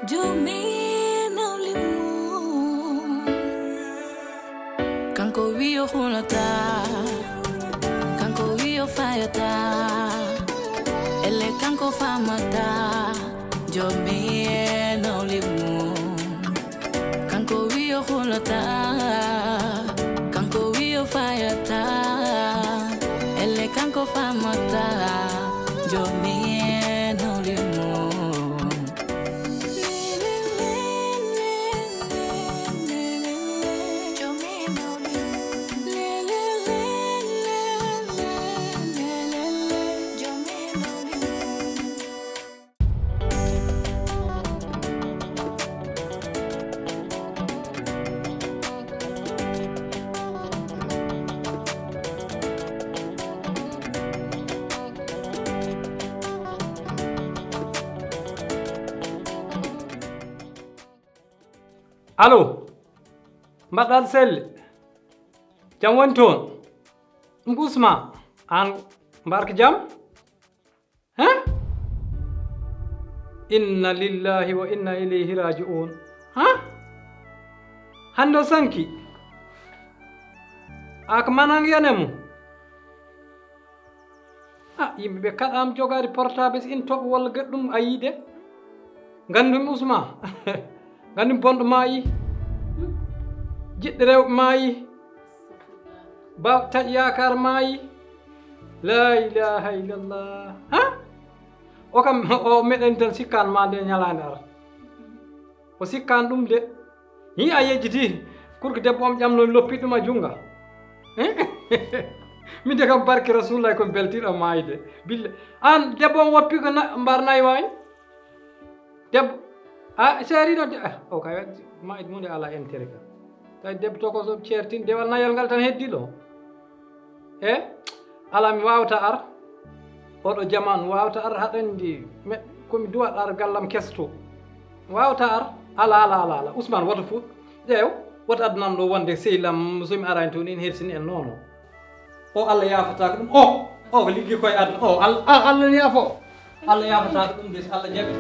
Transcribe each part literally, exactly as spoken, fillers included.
Jomi nawlimu. Kanko wi o hulata, kanko wi o fayata. Elle kanko famata. Jomi nawlimu. Kanko wi o hulata, kanko wi o fayata. Elle kanko famata. Jomi nawlimu. Allo, mbaɗɗaa aɗa selli? Jam woni toon? Mbusma, aan mbarka jam? Hã? Inna lillahi wa inna ilayhi raji'un. Hã? Hannde o sanki. Aka manang yane mo. Ah, yimɓe ɓe kaɗam jogaade portable, si in toɓo walla gaɗa ɗum a yiide. Nganndumi Usma. Nganndumi bonɗo maayi. Jiɗɗo rewɓe maayi. Ba taƴ yaakaar maayi. La ilaha illallah. Ha? O kam, o meɗen tan sikkan ma nde ñalaande ara. O sikkan ɗum de. Hi a yejjiti. Kurko debbo on ƴamno mi loppi ɗum a junga. Min de kam barke Rasulullah ko mi beltiɗo maayde. Billa. An debbo on woppi ko na-, mbar nayi waay. Debbo. A seeri no de. Ah, o kay maayde mun de ala intérêt ka. Tawi debbo to ko so ceertin dewal nayal ngal tan heddi ɗo. E ala mi wawata ar. Oɗo jaman wawata ar haɗandi me ko mi duwat ar gallam kesto. Wawata ar. Ala, ala, ala, ala. Usman woto fu. Ƴeew. Woto addunan ɗo wonde sehlam so mi arani toon en hersini en nono. O Allah yaafata ko ɗum. O, o ko liggi koye aduna. O, Al-, a-, Allah ne yaafo. Allah yaafata ko ɗum de so Allah jaɓi.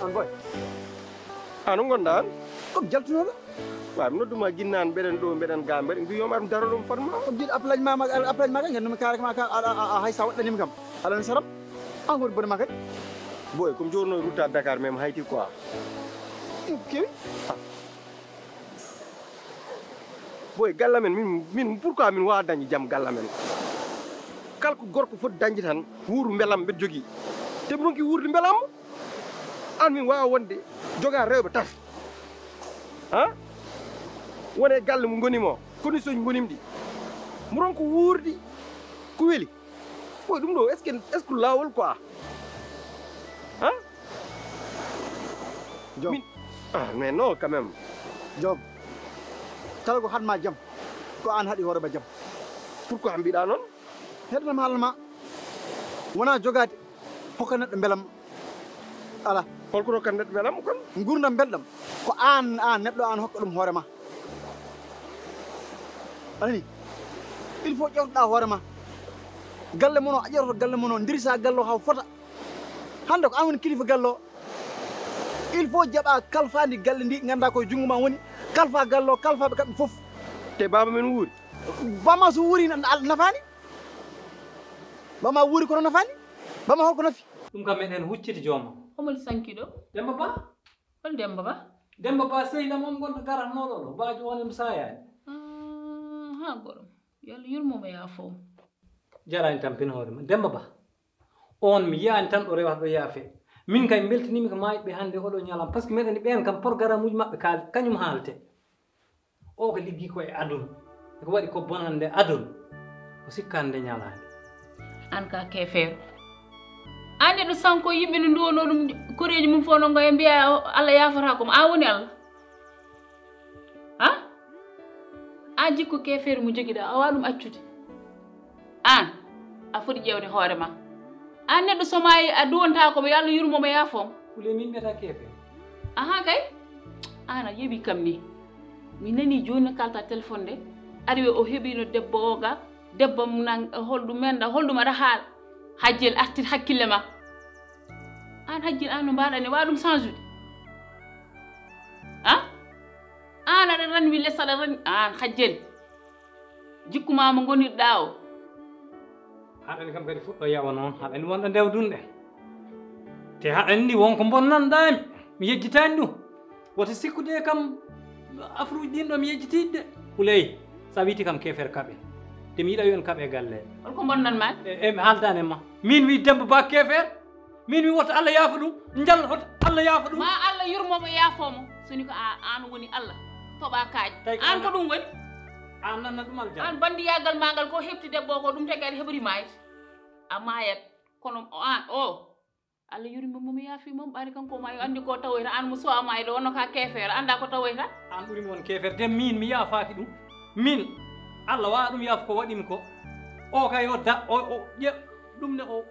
An boy. An o ngonɗa an? Ko jaltunoɗo? Waaw, mi nodduma ginnaan mbeɗen ɗo, mbeɗen ga, mbeɗen mbi yo mi ar mi daro ɗum fat ma. Ko jiɗ appelage ma, ma, appelage ma kay, nganndu mi kaare ma ka, a, a, a, a, hay sa waɗɗanima kam. Alan saram, an woni bone ma kadi. Boy, ko mi joɗno rutta Dakar, mais mi hayti quoi. Ɗum kewi? Boy, galle men, min, min, pourquoi min wawa dañde jam galle men? Kala ko gorko foti dañde tan, wuuru mbelam mbeɗa jogii. Te mi ronki wuurde mbelam mo. An min wawa wonde joga rewɓe tati. Ha? Wone galle mo ngonimo, condition ngonimɗi. Mo ronko wuurdi ko weli. Ko ɗum ɗo, est-ce que, est-ce que lawol quoi? Ha? Joom. Min, ah, mais non, quand même. Joom. Kala ko haɗma jam, ko an haɗi hoore ma jam. Pourquoi mbiɗa noon? Heɗanam haalma. Wona jogaade, hokka neɗɗo mbelam. Ala. Holko rokkat neɗɗo mbelam kon? Ngurdam belɗam. Ko an, an neɗɗo an hokka ɗum hoore ma. Anani? Il faut ƴewtoɗa hoore ma. Galle mon o, a ƴewtoto galle mon o, dirisa galle o haw fota. Hannde ko an woni kilifa galle o. Il faut jaɓa kalfandi galle ndi, ganda ko e junngo ma woni. Kalfa galle o, kalfaɓe kamɓe fof. Te baaba men wuuri? Bama so wuuri na-, na-, nafaani. Bama wuuri kono nafaani. Bama holko nafi? Ɗum kam meɗen hucciti jooma. Homol sanki ɗo? Demba Ba. Hol Demba Ba? Demba Ba sehil am on gonɗo garatnooɗo ɗo. Baajo on em saayaani. Ah, ha goɗɗum. Yo Allah yurmo mo yaafo. Jarani tampin hoore ma. Demba Ba. On mi yiyaani tan ɗo rewata ɗo yaafe. Min kay mbeltiniimi ko maayɓe hannde oɗo ñalam. Parce que meɗen ɓeen kam programme uji maɓɓe kaali, kañum haalte. O ko liggi ko e aduna. Ko waɗi ko bonande aduna. O sikkaande ñalaande. An ka keefeero. An neɗɗo sanko yimɓe no nduwono ɗum koreeji mum fof no ngoya mbiya Allah yaafata ko mo. A woni Allah. Ha? A jikku keefeero mo jogiɗa, a wawa ɗum accude. An, a foti ƴeewde hoore ma. An neɗɗo so maayi, a duwonta ko mo, yo Allah yurmo mo, yaafo mo. Kule min mbiyata keefe. Aha kay. Aan a yeɓi kam ni. Mi nani jooni no kalta téléphone de. Ari o heɓino debbo o ga. Debbo mum nan holɗum men da holɗum aɗa haala. Hajjel artir hakkille ma. Aan hajjel aan no mbaɗa ne wa ɗum change ude. Ha? Aan aɗa ranwi les aɗa ranwi aan hajjel. Jikku ma mo ngonirɗa o. Haɗani kam kadi fuɗɗo yawa noon haɗani wonɗo ndewdunɗe. Te haɗani ni wonko bonnanɗa mi mi yejjitani ɗum. Woto sikkude kam afruuji ɗin ɗo mi yejjitiɗi de. Huley sa witi kam kefer kaɓe. Te mi yiɗa yo en kaɓe galle. Holko bonnan ma? E mi haaldani ma. Min wi Demba Ba kefer. Min mi woto Allah yaafo ɗum. Njal hoto Allah yaafo ɗum. Ma Allah yurmomo yaafomo. Soni ko a an woni Allah. Toɓa kaaƴe. An ko ɗum woni? An nanna ɗum aljanna. An bandiyagal ma ngal ko hefti debbo ko ɗum tagi aɗa heɓori mayde. A mayat kono o an o. Allah yurmi mo mi yaafi mom ɓaari kanko ma yo andi ko tawoyta an mo sowa mayde wonno ka kefere anda ko tawoyta. An ɓurimi on kefere de min mi yaafaki ɗum. Min Allah wawa ɗum yaafo ko waɗimi ko. O kay o da o o ƴe ɗum ne o.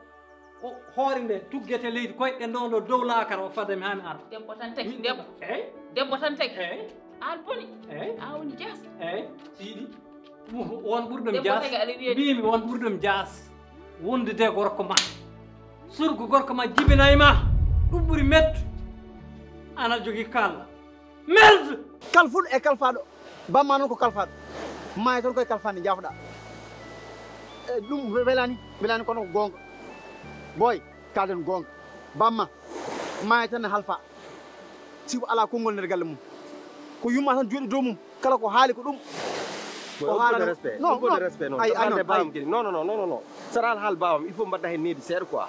O hoore nde tuggete leydi koyɗe ɗe ɗo ɗo dow laakara o fadami haa mi ara. Debbo tan tagi debbo. Eey. Debbo tan tagi. Eey. Aan boni. Eey. A woni jaas. Eey. Siidi. Won ɓurɗo mi jaas. Mbimi won ɓurɗo mi jaas. Wondude gorko ma. Surgo gorko ma jibinay ma. Ɗum ɓuri mettu. Ana jogi kalla. Merde. Kalfuɗo e kalfaɗo. Bamma noon ko kalfaɗo. Maayo toon koye kalfande jaafoɗa. E ɗum welani welani kono ko goonga. Boy kalden goonga. Bamma maayo tan ne halfa. Sibu ala konngol nder galle mum. Ko yumma tan jooɗi dow mum kala ko haali ko ɗum. Ko haala non. Ay ay non. Ay non non non non. Sara al haal bawam il faut mbaɗɗa heen needi seeɗa quoi.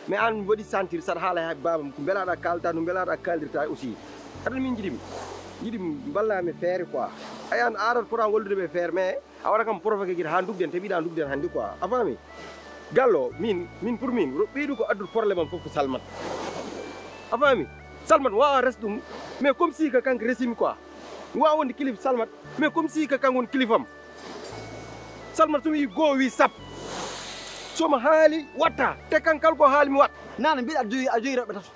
Mais an waɗi sentir saɗa haala e babam ko mbelaɗa kalta no mbelaɗa kaldirta aussi. Aɗan min jiɗimi jiɗimi mballami feere quoi. Ay an arat pota wallude ɓe feere mais a waɗa kam provoqué gita ha dugden te mbiɗa dugden hannde quoi a faami. Gallo min min pour min ɓeydu ko addude probléme am fof ko salmat. A faami. Salmat wawa res ɗum mais comme si que kanko resimi quoi. Wawa wonde kilif salmat mais comme si que kanko woni kilifam. Salma so wi goo wi sappo. Somo haali watta te kan kala ko haali mi watta. Nana mbiɗa aɗa jogi aɗa jogi rewɓe tato.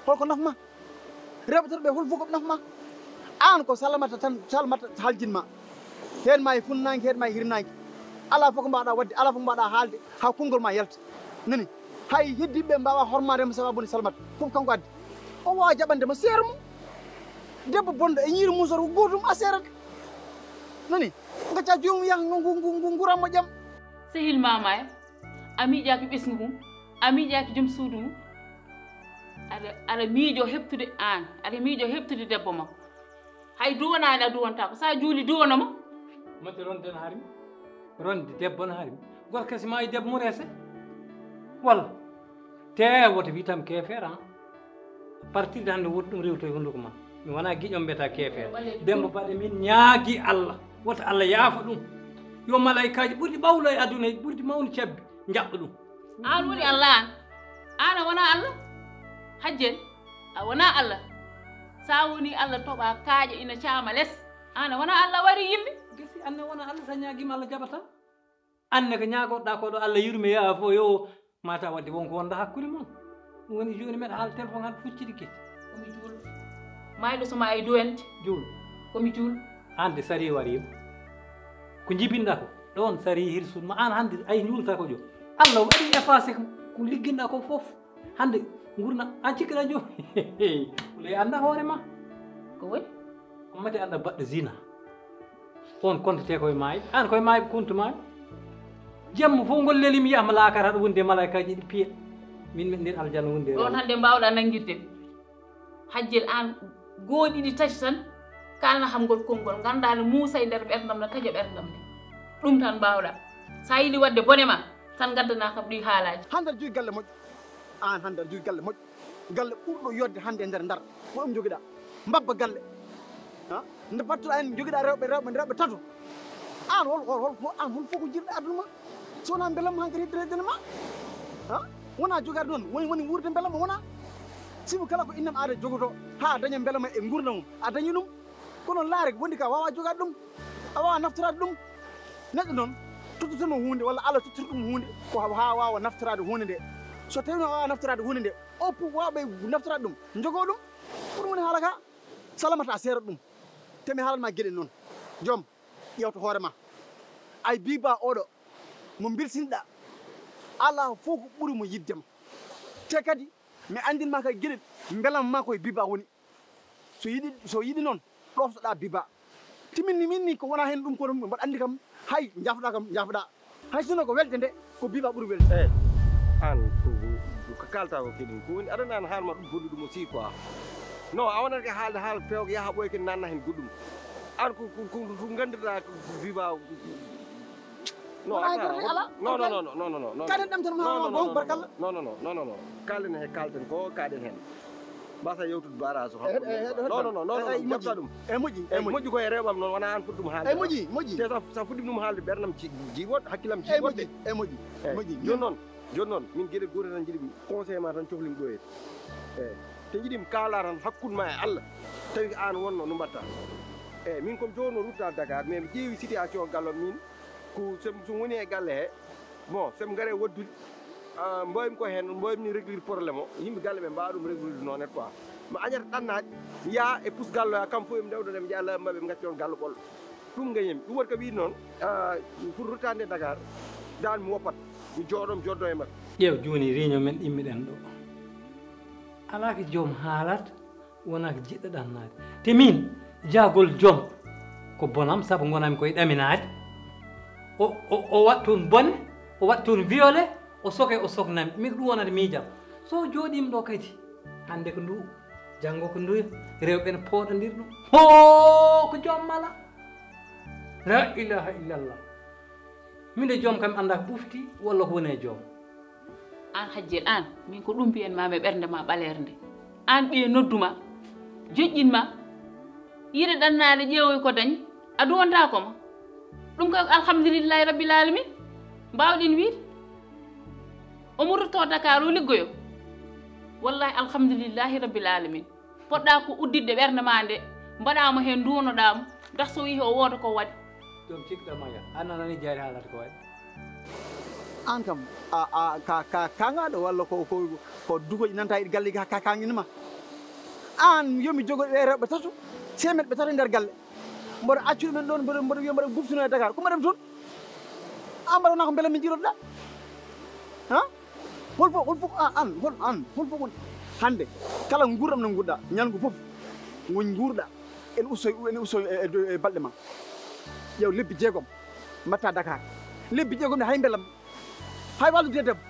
Holko nafma? Rewɓe tato ɓe hol fof koɓe nafma? An ko salmata tan salmata haljinma. Heen ma e funnanke heen ma e hirnanke. Ala fof ko mbaɗa wadde ala fof ko mbaɗa haalde ha konngol ma yalta. Nani? Hay heddiɓe mbawa hormadema sababude salmata fof kanko addi. O wawa jaɓandema seere mum. Debbo bonɗo e ñiiri musor ko gootum a seerata. Nani? Gacca joomum yaha ngurammo ƴam. Sehil mama e a miiƴaki ɓesngu mum a miiƴaki joom suudu mum. Aɗa aɗa miijo heɓtude an aɗa miijo heɓtude debbo ma. Hay duwanaani a duwantako sa juuli duwanoma. Mate ronde no harmi. Ronde debbo no harmi. Gorko si maayi debbo mum rese. Walla te woto wi tan keefeer an. Partir de hannde woodi ɗum rewto e hunnduko ma. Mi wona giƴo mbiyata keefeer. Dembo baɗe min ñaagi Allah. Woto Allah yaafo ɗum. Yo malaykaaji ɓurɗi ɓawlo e aduna e ɓurɗi mawni cabbi njaɓɓa ɗum. An woni Allah an. An a wona Allah. Hajjel a wona Allah. Sa woni Allah toɓa kaaƴe ina caama les. An a wona Allah wari yimɓe. Gasi an ne wona Allah sa ñaagima Allah jaɓata. An ne ko ñaagotoɗa ko ɗo Allah yurme yaafo yo mata wadde wonko wonda hakkude mon. Ɗum woni joni meɗa haala téléphone han fuccidi kecci. Komi juul. Mayɗo so ma ay duwente. Juul. Komi juul. Hande sari warima. Ko jibinɗa ko ɗon sari hirsun ma an hande ay juulta ko jom. Allah waɗi effacé ko ligginɗa ko fof. Hande gurna an cikkiɗa jom. Ley anda hoore ma. Ko woni? Mate anda baɗɗo zina. On kontete koye maayi an koye maayi ko kontu maayi. Jamma fof ngol leli mi yahma laakara ɗo wondi e malaykaaji ɗi piya. Min min nder aljanna wondi e. Ɗon hande mbawɗa nangirde mi. Hajjel an goo ɗiɗi tati tan kalna ham ngol konngol nganndaa no muusa e nder ɓerndam no taƴa ɓerndam ne. Ɗum tan mbaawɗaa. So a yiɗi waɗde bone ma tan ngaddanaa kam ɗii haalaaji. Hannde aɗa jogii galle moƴƴo. Aan hannde aɗa jogii galle moƴƴo. Galle ɓurɗo yooɗde hannde e nder Ndar ko ɗum njogiɗaa. Mbabba galle. Ha? Nde mbattuɗaa heen njogiɗaa rewɓe rewɓe rewɓe tato. Aan hol hol hol aan hol fof ko jiɗɗo aduna ma. So wonaa mbelamma hankadi heddireede ma. Ha? Wona jogaade noon woni woni wuurde mbela mo wona. Sibu kala ko innam aada jogotoo haa daña mbela ma e nguurndam mum a dañi ɗum. Kono laare wonde ka waawa jogaade ɗum. A waawa naftoraade ɗum. Neɗɗo noon tottutuno huunde walla Allah tottiri ɗum huunde ko haa waawa naftoraade huunde nde. So tawino a waawa naftoraade huunde nde oppu waawɓe naftoraade ɗum njogoo ɗum. Ko ɗum woni haala ka. Salamata a seera ɗum. Te mi haalan ma geɗe noon. Joom, ƴeewto hoore ma. Ay Biba oɗo mo mbelsinɗa, alaa fof ko ɓuri mo yiɗde ma. Te kadi mi anndin ma kay geɗe mbelam ma koye Biba woni. So yiɗi, so yiɗi noon, ɗoftoɗa Biba. Timin ni min ni ko wona heen ɗum ko ɗum, mbaɗa anndi kam, hay njaafoɗa kam, njaafoɗa. Hay sinno ko welde nde, ko Biba ɓuri welde. Eh, aan ko, ko, ko kaalta ko keɗin. Ko woni, aɗa naan haal ma ɗum bonni ɗum aussi quoi. Non, a wonata ke haalde haal peewka yaha ɓooy ken nanna heen goɗɗum. Aan ko, ko, ko, ko nganndirɗa ko Biba. Non, wona hay goto ala. Non, non, non, non, non, non, non. Kaɗen ɗam tan ma. Non, non, non, barkalla. Non, non, non, non, non. Kaalen he kaalten ko, kaalen heen. Mbasa yewtude barrage o. Eh, eh, eh, non, non, non, non, non, eh, eh, jaɓta moƴƴi, ɗum. Eh, moƴƴi, eh, eh, moƴƴi. Moƴƴi ko e rewɓam noon, wona aan fuɗɗum haalde. Eh, moƴƴi, moƴƴi. Te sa, sa fuɗɗim ɗum haalde, ɓernam ji-, jiiɓot, hakkillam jiiɓot de. Eh, moƴƴi, eh, moƴƴi, eh, moƴƴi. Jooni noon, jooni noon, min geɗe goote tan njiɗi mi conseil ma tan cohlim ɗo e. Eh, te njiɗi mi kaala tan hakkunde ma e Allah, tawi ko aan wonno no mbatta. Eh, min comme jooni o rutta Dakar, mais mi ƴeewi situation gallo min, ko so, so woni e galle he, bon, so mi ngare waddude, ah, mboymi ko heen, mboymi ni régler problème o, yimɓe galle ɓe mbaawa ɗum régler noon et quoi. Mi añata ɗannaade, mi yaha e pus gallo ya, kam fof mi ndewdo ɗe, mi ƴeewa laabi maɓɓe, mi ngacca ɗoon gallo ɓollo. Ɗum ngañemi. Ɗum waɗi ko wiide noon, ah, pour ruttande e Dakar, daan mi woppat, mi jooɗo, mi joddo e maɓɓe. Ƴeew jooni réunion men ɗimmiɗen ɗo. Alaa ko joom haalata, wonaa ko jiɗɗo ɗannaade. Te miin, jaagol joom ko bonam, sabu ngonami koye ɗaminaade. O, o, o waɗ toon bone, o waɗ toon viole, o soke, o soknami. Min ko ɗum wonata miijam. So jooɗiima ɗo kadi, hannde ko ndu, janngo ko ndu, rewɓe ne pooɗondir ɗum. Hoo, ko joom mala. La ilaha illallah. Min de joom kam annda ko ɓufti walla ko woni e joom. Aan Hajjel, aan, min ko ɗum mbiyan ma e ɓernde ma ɓaleere nde. Aan ɓiye noddu ma, joƴƴin ma, yiɗa ɗannaade ƴeewoy ko dañi, a duwanta ko ma. Ɗum ko alhamdulillahi rabbil alamin, mbaawɗen wiide. Omo rutto Dakar o liggoyo. Wallahi alhamdulillahi rabbil alamin. Poɗɗa ko udditde ɓernde ma nde, mbaɗa mo heen, nduwnoɗa mo, ndax so wiyi o wooda ko waɗi. Joom cikɗo ma ya, aan a nani jaari haalata ko waɗi. Aan kam, a, a, ka, ka, kaŋaaɗo walla ko, ko, ko dukoƴi nanta e galle ka, ka, kaŋŋin ma. Aan yo mi jogo ɓe rewɓe tato, seemet ɓe tato e nder galle. Mboɗo accude men ɗoon, mboɗo, mboɗo wiya mboɗo guftino e Dakar. Ko mbaɗam toon? Aan mbaɗa wona ko mbela min jiroɗa? Ha? Hol fof, hol fof, an, an, hol, an, hol fof woni? Hannde, kala nguurɗam no nguurɗa, ñalngu fof, ngo nguurɗa, ene usto, ene usto e, e, e balɗe ma. Ƴeew lebbi jeegom, mbatta Dakar. Lebbi jeegom ne hay mbelam, hay wallude debbo.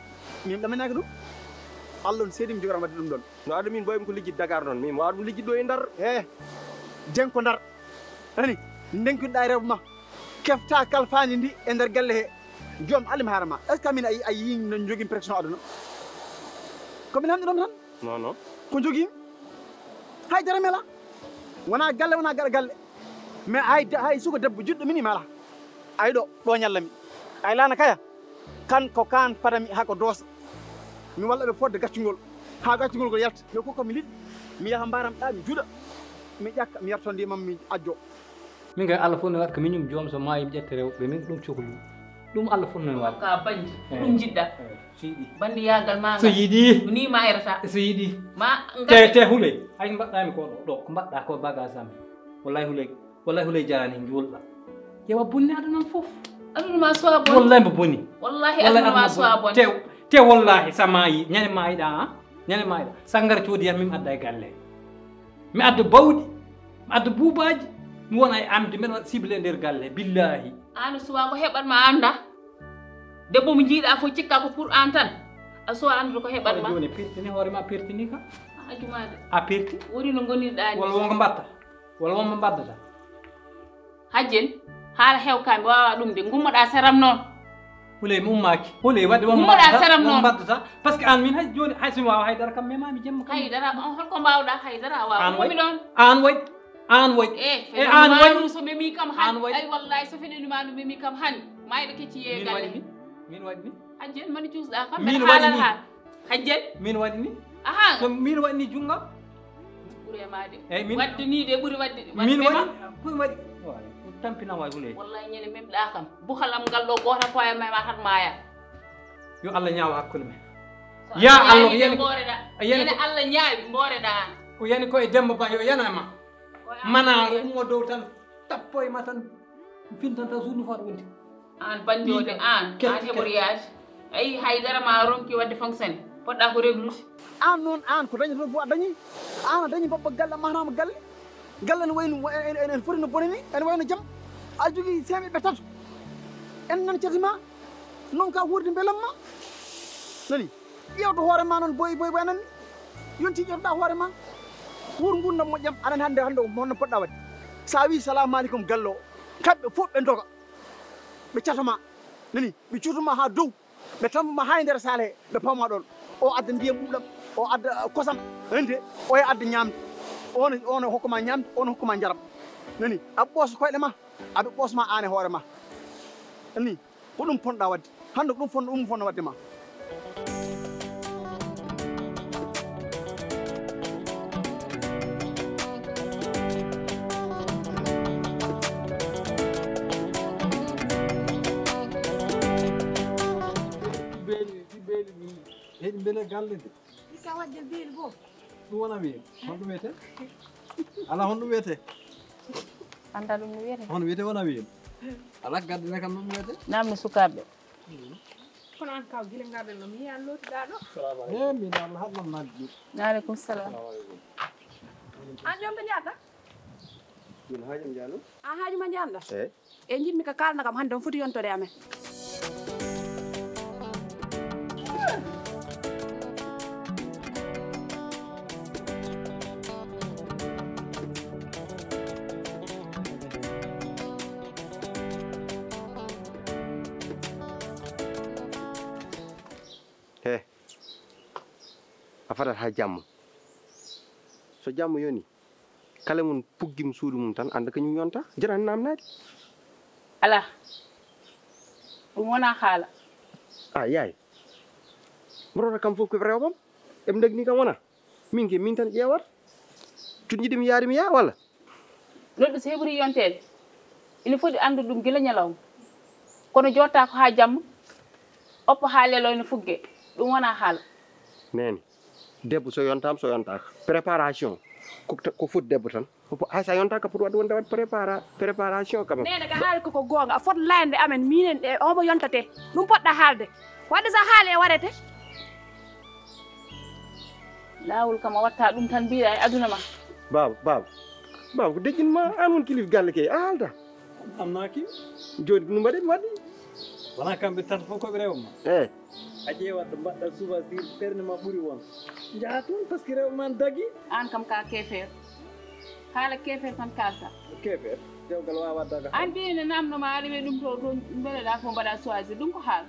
Min ɗaminaaki ɗum. Allah on seedi mi jogoɗaa waɗde ɗum ɗoon. No aɗa min mboymi ko lijjit Dakar noon, min waawa ɗum lijjit ɗo e Ndar. He, den ko Ndar. Ani, ndenkinɗaa e rewɓe ma. Kefta kalfaani ndi e nder galle he. Joom, alimi haara ma. Est-ce que min a yi-, a yii no jogimi pression aduna? Ko min hamni ɗon tan? Non, non. Ko jogimi? Hay dara mi alaa. Wonaa galle, wonaa gaɗa galle. Mais hay de-, hay suka debbo juɗɗo min mi alaa. Ay ɗo, ɗo ñallami. Ay laana kaya. Kan ko kan padami haa ko doosa. Mi walla ɓe fodde gaccungol. Haa gaccungol ko yalta. Yo ko ko mi liɗɗi. Mi yaha mbaram ɗa, mi juɗa. Mi ƴakka, mi yarto ndiyam am, mi ajjo. Min kay Allah fof ne waɗ ko miñum joom so maayi mi ƴetta rewɓe min ɗum coklu. Ɗum Allah fof ne waɗ. Ka bandi, eh, ɗum jiɗɗa. Eh, so yiɗi. Bandi yaagal ma. So yiɗi. Ko ni ma erata. So yiɗi. Ma te, te hule. Hay mbaɗɗami ko ɗo, ɗo, ko mbaɗɗa ko bagage am. Wallahi hule. Wallahi huley jarani njuulɗa. Yewa bonni aduna am fof. Aduna ma sowa bonni. Wallahi mbo boni. Wallahi aduna ma sowa bonni. Te, te wallahi sa maayi, ñande maayiɗa, ha? Ñande maayiɗa. Sangara coodi yam min adda e galle. Mi adda bawɗi, mi adda buubaaji, mi wona e amde, mbeɗa waɗa cible e nder galle. Billahi. An suwa ko heɓat ma anda. Debbo mo jiiɗa fof cikka ko pour an tan. A suwa andude ko heɓat ma. Joni pertini hoore ma pertini ka. A jumaade. A perti. Woni no gonirɗa ni. Walla wonko mbatta. Walla wonmo mbaddata. Hajjen, haala heew ka mi waawa ɗum de, ngummoɗaa seram noon. Huley mi ummaaki. Huley waɗde wonmo mbaddata, seram noon. Mbaddata. Parce que aan min hay jooni, hay so mi waawa haydara kam, memaami jemma kam. Haydara, on holko mbaawɗaa haydara? A waawa. Aan waɗi ɗoon. Aan waɗi. Aan waɗi. Eh, e aan waɗi. So memi kam han. Aan waɗi. Ay wallahi so fenani ma no memi kam han. Mayɗo kecci ye galle. Min waɗi ni. Min waɗi ni. Hajjen mani cuusɗaa kam. Min waɗi ni. Hajjen. Min waɗi ni. Aha. So min waɗi ni junngo. Ɓuri e ma de. Eyi, min waɗde ni de ɓuri waɗde. Min waɗi, ko mi waɗi. Wallahi, ko tampina waay hunde. Wallahi, ñande memɗa kam. Buhalam ngal ɗo goota ko e ma hat maya. Yo Allah ñaaw hakkunde men. Ya Allah, yani, mbooreɗa. Yani, ñande ko Allah ñaawi, mbooreɗa an. Ko yani ko e Demba Ba, yo yana ma. Mana o ummo dow tan, tappo e ma tan, fintanta suudu faa ɗo wonti. Aan bannjoojo, aan, aan heɓoriyaade. Ayi, haydara ma ronki waɗde fonctionné. Poɗɗa ko reglude. Aan noon, aan ko dañata fof a dañi. Aan a dañi babba galle, a mahanaama galle. Galle ene wayi no, en, en, en foti no bone ni, ene wayi no jam. A jogii seeɓe ɓe tato. En nan cati ma. Noon ka wuurde mbelamma. Nani? Ƴeewto hoore ma noon boy, boy, boy, a nani? Yonti ƴeewtoɗaa hoore ma. Wuur nguurndam moƴƴam, aɗa hannde, hannde o honno poɗɗa waɗde. So a wii salaamu aleykum galle o, kamɓe fof ɓe ndoga. Ɓe cata ma. Nani? Ɓe cuutu ma haa dow. Ɓe tampa ma haa e nder saala he, ɓe pawa ma ɗoon. O adda ndiyam ɓuuɓɗam, o adda, uh, kosam. Nani de? O e adda ñaamde. O ne, o ne hokka ma ñaamde, o ne hokka ma njaram. Nani? A ɓoosa koyɗe ma, aɓe ɓoosa ma aan e hoore ma. Nani? Ko ɗum ponɗa waɗde. Hannde ko ɗum fon-, ɗum fonno waɗde ma. Beeli, ɗi beeli ɗi. Eɗi mbela galle de. Ɗi ka waɗde beeli bo. Ɗum wona wiyee. Honɗum wiyetee? Alaa honɗum wiyetee? Anndaa ɗum no wiyetee? Hono wiyetee wona wiyee. Alaa gaddane kam ɗum wiyetee. Naamne sukaaɓe. Kono aan kaw gila ngarɗen ɗo, mi yii aan lootiɗaa ɗo. Salamu aleykum. Eh, mbiɗa Allah haɗ man naggi. Wa aleykum salam. Salamu aleykum. Aan joom to njaata? Min haaju am njaanu. Aan haaju ma njaanɗa? Eh. E njiɗmi ka kaalna kam hannde, on foti yontode amen. He, a fadat haa jamma. So jamma yoni, kala mon puggim suudu mum tan, annda kañum yonta. Jarani namnaade. Alaa. Ɗum wonaa haala. A yaay. Mboɗo kam fof ko rewɓam. Eɓe ndagni kam wona. Min ke, min tan ƴeewata. Tun jiɗi mi yaade mi yaa walla? Neɗɗo so heɓori yonteede, ina foti anndude ɗum gila ñalawma. Kono jotta ko haa jamma, oppo haa lelo ina fugge. Ɗum wonaa haala. Neene, debbo so yontaama, so yontaaka. Préparation, ko, ko foti debbo tan. Oppo, hay so a yontaaka, foti waɗde wonde waɗ prépara-, préparation quand même. Neene, ka haali koko goonga. A foti layande amen, minen e omo yontatee. Ɗum poɗɗa haalde. Waɗde so a haali e warete. Laawol kam a watta ɗum tan mbiɗa e aduna ma. Baaba, baaba. Baaba, ko deƴƴin ma, aan won kilifa galle kay, a haalta. Am naa ki? Jooni ko ɗum mbaɗen waɗi. Wonaa kamɓe tata fof ko ɓe rewɓe ma? Eh. A ƴeewat ɗo mbaɗɗa suba si ɓernde ma ɓuri won. Njaha toon, parce que rewɓe ma dagi. Aan kam ka keefeer. Haala keefeer tan kaalta. Keefeer? Dewgal waawaa daga. Aan ɓiy ne naamno ma aɗa wiya ɗum to, to mbeleɗaa fof mbaɗa choisir. Ɗum ko haala.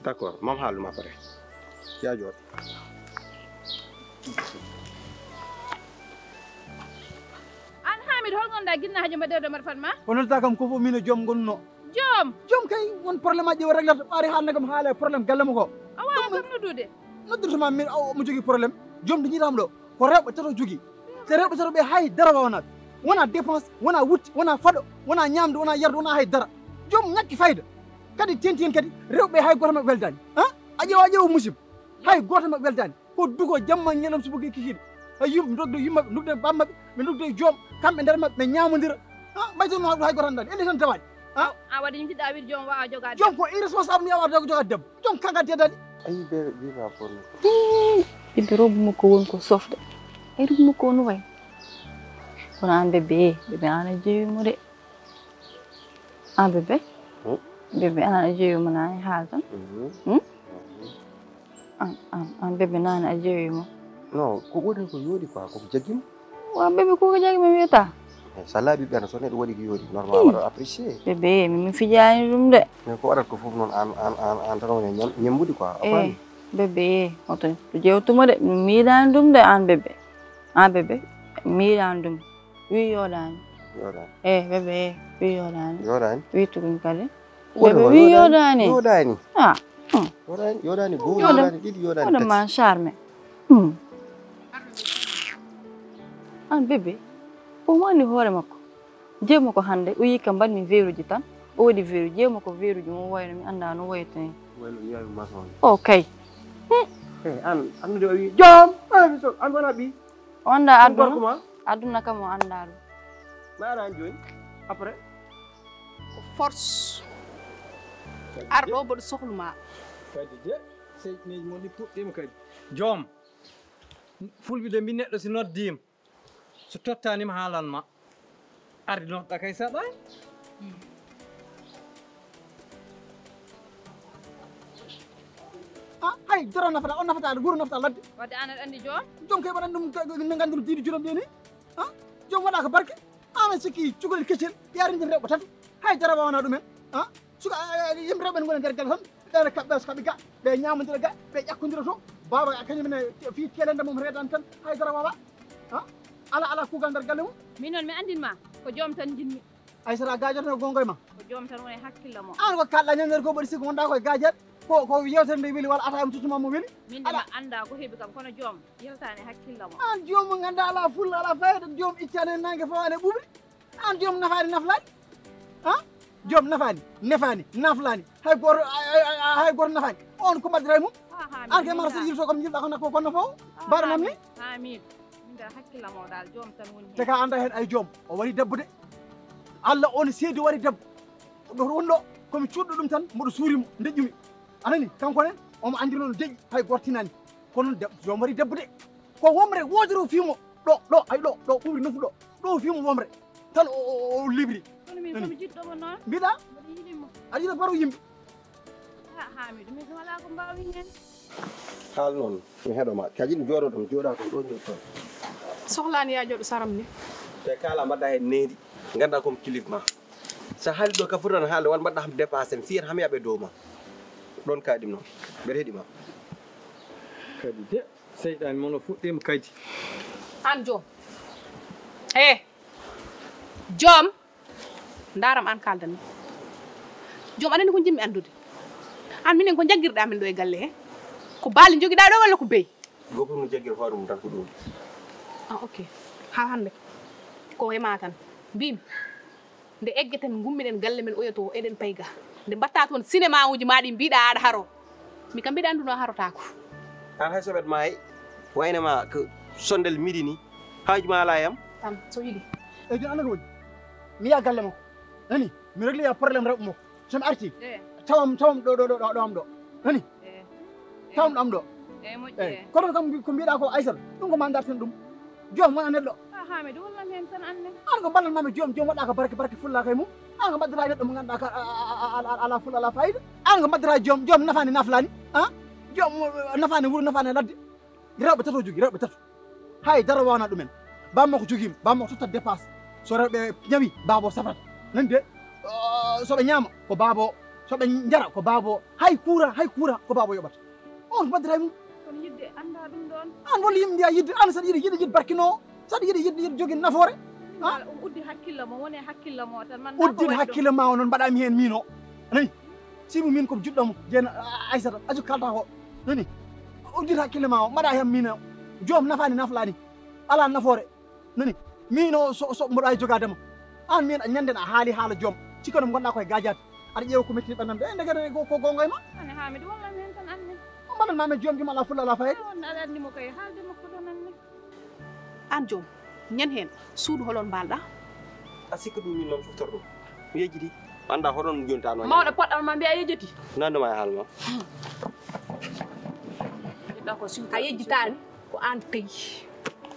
D'accord, mam haalnuma après. Yaa jooɗo. Aan Hamidou, hol ngonɗaa ginnaajo mbaɗeeɗo mbaɗa Fatma? O noddata kam ko fof min e joom ngonno. Joom? Joom kay, won problème aji o réglata, ɓaade haalna kam haala e problème galle mo ko. A waawaa kam noddude? Noddirtoma min, o, omo jogii problème. Joom de jiitam ɗo, ko rewɓe tato jogii. Te rewɓe tato ɓe hay dara waawanaɓe. Wona dépense, wona wutte, wona faɗo, wona ñaamde, wona yarde, wona hay dara. Joom ñakki fayda. Kadi tenti en kadi, rewɓe hay gooto maɓɓe weldaani. Han? A ƴeewa, a ƴeewa musiba. Hay gooto maɓɓe weldaani. Ko dugo jamma ñalawma suba kikiiɗe. Hay yimɓe ndogde yummaɓe, ndogde bammaɓe, ɓe ndogde joom, kamɓe nder maɓɓe, ɓe ñaamondira. Han? Mbayde no hay gooto anndaani. Ende tan tawaani. Han? A waɗi njiɗɗa wiide joom waawa jogaade. Joom ko irresponsable mi waawa jogaade debbo. Joom kanka dedaani. Ayi, bébé, ɓiy ma bonno. Hii, ɓiɗɗo robo makko woni ko sofde. Ay, robo makko woni wayi. Kono aan bébé, bébé aan a jeewi mo de. Aan bébé? Hmm? Bébé aan a jeewi mo naani haal tan. Mhm. Hmm? Mhm. Aan, aan, aan bébé naani a jeewi mo. Non, ko ɓuri ko yooɗi quoi, koko jaggi mo. Wa bébé, ko ko jaggi mo wiyata? Eh, so a laaɓi ɓernde, so neɗɗo waɗi ko yooɗi, normal, ih, waɗa apprécier. Bébé, min mi fijaani ɗum de. Mais ko waɗata ko fof noon, aan, aan, aan, aan tan woni ñam-, ñembude quoi, a faami? Eh, bébé, hoto jewtumo de, min miilaani ɗum de, aan bébé. Aan bébé, miilaani ɗum. Wi yooɗaani. Yooɗaani. Eh, bébé, eh, wi yooɗaani. Yooɗaani? Wi tugun kadi. Woni bébé, ko wi yooɗaani? Yooɗaani. Yooɗaani. Ah. Hmm. Yooɗaani, yooɗaani goo, yooɗaani. Yooɗaani ɗiɗi, yooɗaani tati. Wona ma charme. Hmm. Aan bébé, o woni hoore makko. Jeyi makko hannde, o yii kam mbaɗmi veeruuji tan. O waɗi veeruuji, jeyi makko veeruuji mum wayno mi anndaa no wayata ni. Wayno mi yaawi maçon. O kay. Hmm. Eh, aan, aan de o wi, "Joom, aan mi so, aan wona ɓiy." O anndaa aduna. Aduna kam o anndaa ɗum. Ma ara jooni. Après. Ko force. Ar ɗo mboɗo sohluma. Kadi de, seyɗineeji mon ɗi puɗɗiima kadi. Joom, fulɓe de mbi neɗɗo si noddiima, so tottaanima haalan ma. Ardi noɗɗa kay saɗa. Ah, ay, dara nafata, on nafata, guru nafata ladde. Wadde an aɗa anndi joom? Joom kay waɗan ɗum ka, ka, ne ngannduru diidi juróom ɗe ni. Ah, joom waɗa ko barke. Ana sikki cugol kecel, yarindir rewɓe tatu. Hay dara wawana ɗumen. Ah, suka, eh, eh, yimɓe rewɓe ngona nder galle tan. Ɓe kaɓɓe, so kaɓe ga, ɓe ñamondira ga, ɓe ƴakkondira to. Baba kañum ne fi telende mum reedan tan. Hay dara wawa. Ah, ala, ala kugal nder galle mum. Min noon mi anndin ma, ko joom tan njinmi. Aysata gaajoto no gongo e ma. Ko joom tan woni hakkille mo. An ko kalɗa ñande ko mbaɗi sikko wonda koye gaajet. Ko, ko yewtere nde weli walla ata am tutuma mo weli. Min de mi annda ko heɓi kam kono joom yewtani hakkille mo. An joom mo ngannda ala fulla ala fayda, joom ittani hen nangue fawani e ɓuɓri. An joom nafani naflani. Ha? Joom nafani, nefani, naflani. Hay goto, ay, ay, ay, hay goto nafani. On ko mbaɗdira e mum? Ha, ha, an ke mara sa yirto kam jiɗɗa kono ko kono fof. Baɗanam ni? Amin. Min dal hakkillam o dal joom tan woni hen. Te ka anda hen ay joom. O wari debbo de. Allah on seedi wari debbo. Ɗo won ɗo, komi cuɗɗo ɗum tan, mboɗo suuri mo, deƴƴumi. Anani, kanko ne, omo anndi noon deƴƴi, hay gortinani. Kono de-, joom wari debbo de. Ko womre wootere o fii mo. Ɗo, ɗo, ay ɗo, ɗo ɓuuri nofu ɗo. Ɗo o fii mo womre. Tan o, o, o, o libri. Kono min komi jiɗɗo mo noon. Mbiɗa? Mboɗo yiɗi mo. Aɗa yiɗa baro yimɓe. Ah, Hamidou, min kam alaa ko mbaawmi heen. Haal noon, mi heɗo ma. Kadi mi jooɗo ɗon, jooɗa ɗon, ɗo jooɗo ɗon. Sohlaani yaa jooɗo saram ni. Te kala mbaɗa heen needi, ngannda ko mi kilif ma. So haali ɗo ka foti tan haalde, walla mbaɗa ham dépassé, mi fiyata ham yaɓe dow ma. Ɗon kaaɗi noon, mbeɗa heɗi ma. Kadi de, seyɗaani mon o fuɗɗiima kadi. Aan joom. Eh, joom. Ndaaram aan kaaldan mi. Joom aɗa anndi ko njiɗmi anndude. Aan minen ko jaggirɗaa min ɗo e galle he? Ko baali njogiɗaa ɗo walla ko beyi? Gooto no jaggira hoore mum tan ko ɗum. Ah, ok. Haa hannde ko e maa tan. Mbiimi, nde eggeten ngummiɗen galle men oyo to eɗen payga. Nde mbaɗtaa toon sinemaaji maa ɗi mbiɗaa aɗa haroo. Mi kam mbiɗa anndunoo harotaako. Aan hay soɓet maayi, wayno ma ko sondel miɗi ni. Haaju ma alaa e am. Tan, so yiɗi. Eyi, jooni annda ko woni? Mi yaha galle makko. Nani? Mi régler ya problème rewɓe makko. So mi arti, eh, tawam, tawam ɗo, ɗo, ɗo, ɗo, ɗo am ɗo. Nani? Eh. Tawam ɗo am ɗo. Eh, moƴƴi. Eh, eh. Kono kam ko mbiɗa ko Aysata, ɗum ko ma darten ɗum. Joom wona neɗɗo. Ah, Hamidou, wallam heen tan anne. Aan ko mballan ma mi joom, joom waɗa ko barke, barke fulla kay mum. Aan ko mbaddata neɗɗo mo ngannduɗaa ka, a, a, a, a, ala fulla, ala fayida. Aan ko mbaddata joom, joom nafaani naflaani. Ah? Joom, eh, nafaani wuro, nafaani ladde. Rewɓe tato jogii, rewɓe tato. Hay dara wawana ɗumen. Bammakko jogiima, bammakko totta dépasse. So rewɓe ñawi, baabo safrata. Nani de? Oh, so ɓe ñaama, ko baabo. So ɓe njara, ko baabo. Hay kuura, hay kuura, ko baabo yoɓata. On ko mbaddata e mum. Kono yidde annda ɗum ɗon. Aan walla yimɓe mbiya yidde, aan saɗa yiɗi, yiɗi, yiɗi barkinoowo, saɗa yiɗi, yiɗi, yiɗi jogii nafoore. Ah? Wala, um uddi hakkille mo, woni e hakkille mo tan, man na ko uddin waɗi ɗum. Hakkille ma o noon mbaɗa mi heen miin o. Nani? Sibu min ko jiɗɗo mo, jeena, a, Aysata, aju kalta ko. Nani? Uddin hakkille ma o, mbaɗa heen miin o. Joom nafaani naflaani. Alaa nafoore. Nani? Miin o so, so mboɗo waawi jogaade ma. Aan miin a ñande a haali haala joom. Cikka no ngonɗaa koye gaajaade. Aɗa ƴeewa ko metti ɓanndam de. Eh, ndekete ko, ko goonga e ma. Anne Hamidou, wallam heen tan anne. O mbaɗan ma men joom joom alaa fulla alaa fayda. Awa, aɗa anndi mo kay, haalde makko ɗon anne. Aan joom, ñande heen, suudu hol on mbaalɗaa? A sikka ɗum min noon fof torɗo. Mi yejjiti. Annda hoɗon jontaano. Mawɗo poɗɗo ma mbiya yejjiti. Nande ma e haal ma. A yejjitaani. Ko aan tawi.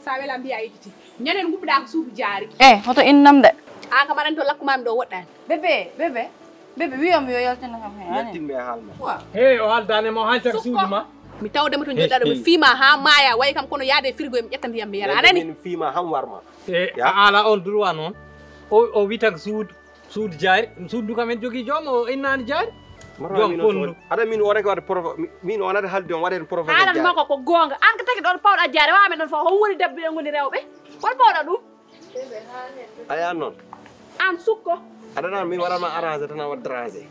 Sa wela mbiya yejjiti. Ñande nguppiɗaa ko suudu jaari. Eh, hoto innam de. Aan kam aɗa anndi to lakkumaami ɗo woɗɗaani. Bébé, bébé. Bébé, wiyam yo yaltina kam he, ani? Yaltin mi e haal ma. Wa. He, o haaldaani ma, o haalta ko suudu ma. Mi tawde mo to joɗɗaɗo, mi fiima haa maaya, wayi kam kono yaade e frigo, mi ƴetta ndiyam, mi yara. Aɗa anndi? Mi fiima haa warma. E, ya. A ala on droit noon. O, o wita ko suudu. Suudu jaari, suudu kam en jogii joom, o innaani jaari. Joom fondu. Aɗa min o rek waɗa provo-, mi-, min o nata haalde on waɗa en provoqué. Haalan makko ko goonga. Aan ko taki ɗon pawɗa jaari, wa men ɗon fof, hon woni debbi en ngoni rewɓe? Hol pawɗa ɗum? Aya noon. Aan sukko. Aɗa nana min waɗa ma arrangé tan a waɗ dérangé.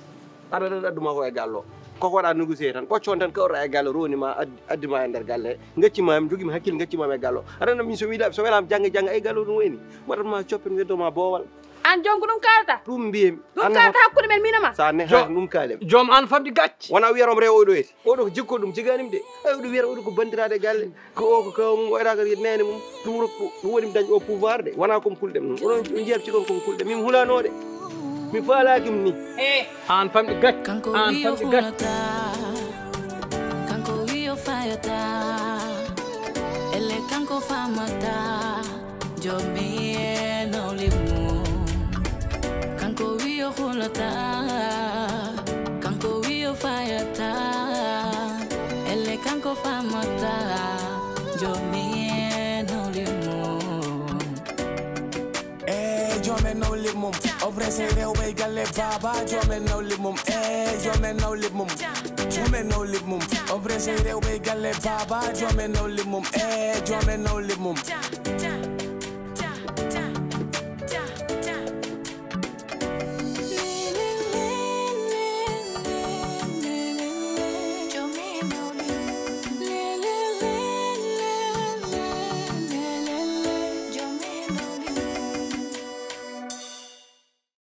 Aɗa aɗa adduma ko e gallo. Koko waɗa négocier tan. Ɓocco on tan kawra e gallo roni ma ad-, addi ma e nder galle. Ngacci ma mi jogii mi hakkille ngacci ma e gallo. Aɗa nana min so wila, so welaama jannga jannga e gallo ɗum woni. Waɗat ma coppen weddo ma boowal. An joom ko ɗum kaalata? Ɗum mbiyemi. Ɗum kaalata hakkunde men, min e ma? Sa nehaani ɗum kaalem. Joom an famɗi gacce. Wona wiyarom rewo oɗo eti. Oɗo ko jikko ɗum jiganim de. Ay, oɗo wiyata oɗo ko bandiraade galle. Ko o ko kaw mum, o eɗa ko nene mum. Ɗum wuro ko ɗum woni mi dañ o pouvoir de. Wona ko mi kulɗem ɗum. Oɗon on jiyat cikon ko mi kulɗem. Min hulano de. Mi faalaaki mi ni. An famɗi gacce. An famɗi gacce. Kanko wiyo fayata. Elle kanko famata. Jomi e nawle mum. Kanko wiyo hulata. Kanko wiyo fayata. Elle kanko famata. Jomi e nawle mum. Eh, jomen nawle mum. O pressé rewɓe galle baba. Jomen nawle mum. Eh, jomen nawle mum. Jomen nawle mum. O pressé rewɓe galle baba. Jomen nawle mum. Eh, jomen nawle mum.